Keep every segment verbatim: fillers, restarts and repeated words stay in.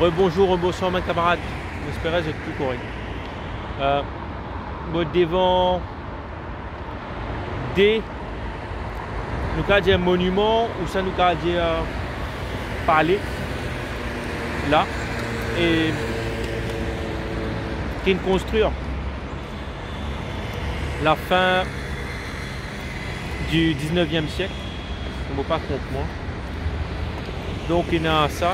Rebonzour, rebonsoir bann kamarad. Mo espere zot tou korek. Euh, mo devan de, nou kav dir moniman, ouswa nou kav dir, euh, pale, la, e ki'nn konstrir lafin di dizneviem siek, si mo pa tronp mwa. Donk, ena sa.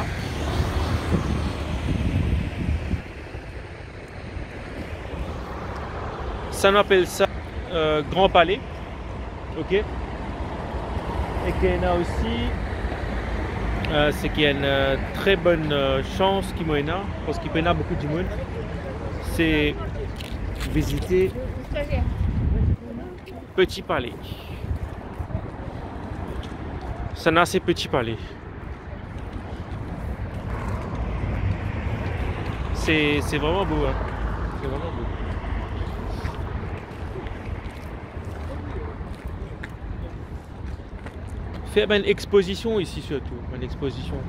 Sa, nou apel sa, euh, Gran Pale. Ok. E ki ena osi, euh, seki enn, euh, tre bonn, euh, sans ki mo ena, parski pena boukou dimoun, se vizite Peti Pale. Sa la se Peti Pale. Se, se vreman bo, hein. Se vreman bo. Fer bann expozision isi sirtou, bann expozision.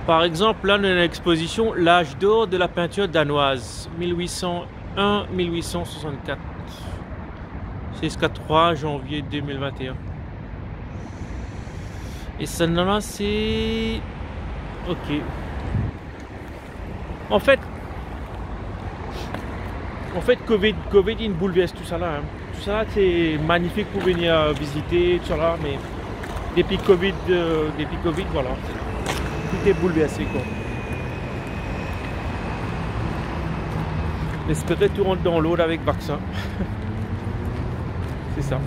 Par exanp, la, nou ena enn expozision, L'âge d'or de la peinture danoise, mil wit san enn, mil wit san swasannkat, ziska trwa zanvie de mil vinte-enn. E sa la, se, ok. Anfet, anfet, Covid, Covid inn boulvers tou sa la, hein. Tou sa la, se magnifik pou vini, euh, vizite, tou sa la, me depi Covid, euh, depi Covid, vwala, tou est boulverse, kwa. Espere tou rant dan lord avek vaksin. Se sa.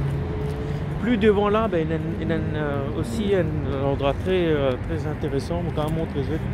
Pli devan la, be, ena, ena, euh, osi enn landrwa tre, euh, tre interesan. Mo kav montre zot.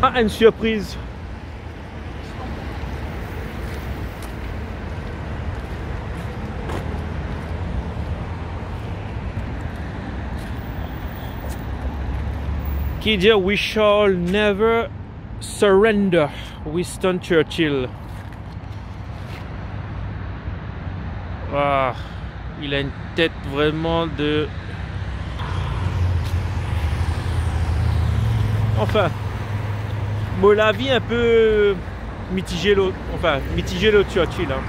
Ah, enn sirpriz. Ki dir, "We shall never surrender", Winston Churchill. Ah, il a une tête vraiment de, enfin, mo lavi inpe mitize lor, enfin, mitize lor Churchill, hein.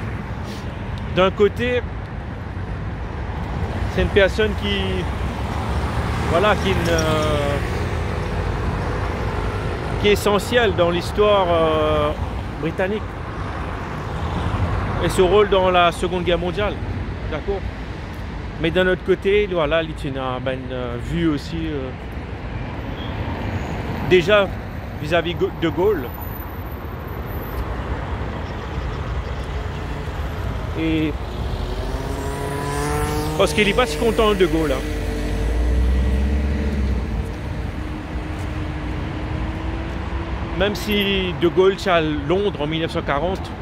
D'un côté, c'est une personne qui, voilà, qui, euh, qui est essentielle dans l'histoire, euh, britannique et son rôle dans la Seconde Guerre mondiale, d'accord ? Mais d'un autre côté, voilà, li ti ena bann, euh, vi osi, euh, deza vizavi Go-, De Gaulle. E parski li pa ti kontan De Gaulle, hein. Mem si De Gaulle ti al Londres en mil nef san karant,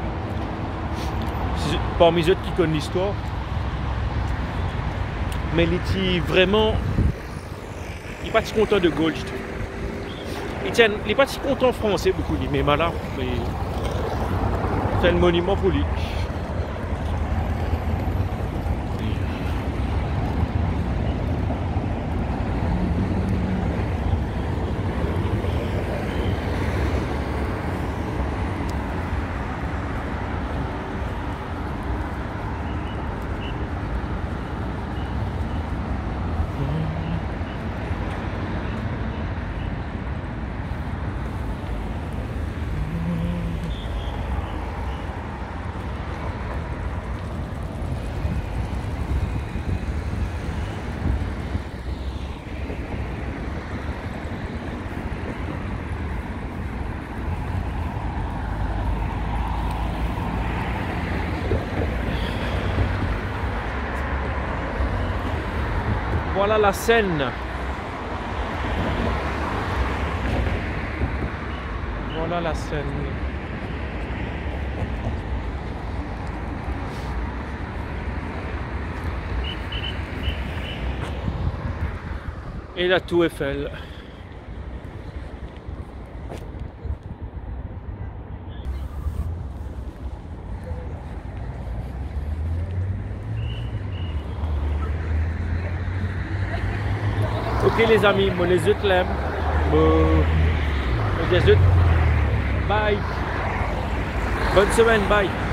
si, parmi zot ki konn listwar, me li ti vreman, li pa ti kontan De Gaulle ditou. Li ti enn, li pa ti kontan Franse boukou, li, me ala, li, se enn moniman pou li. Vwala la Senn. Vwala la Senn. E la Tour Eiffel. Ok lezami, mo les zot la, mo, mo les zot, bye. Bonn semenn, bye.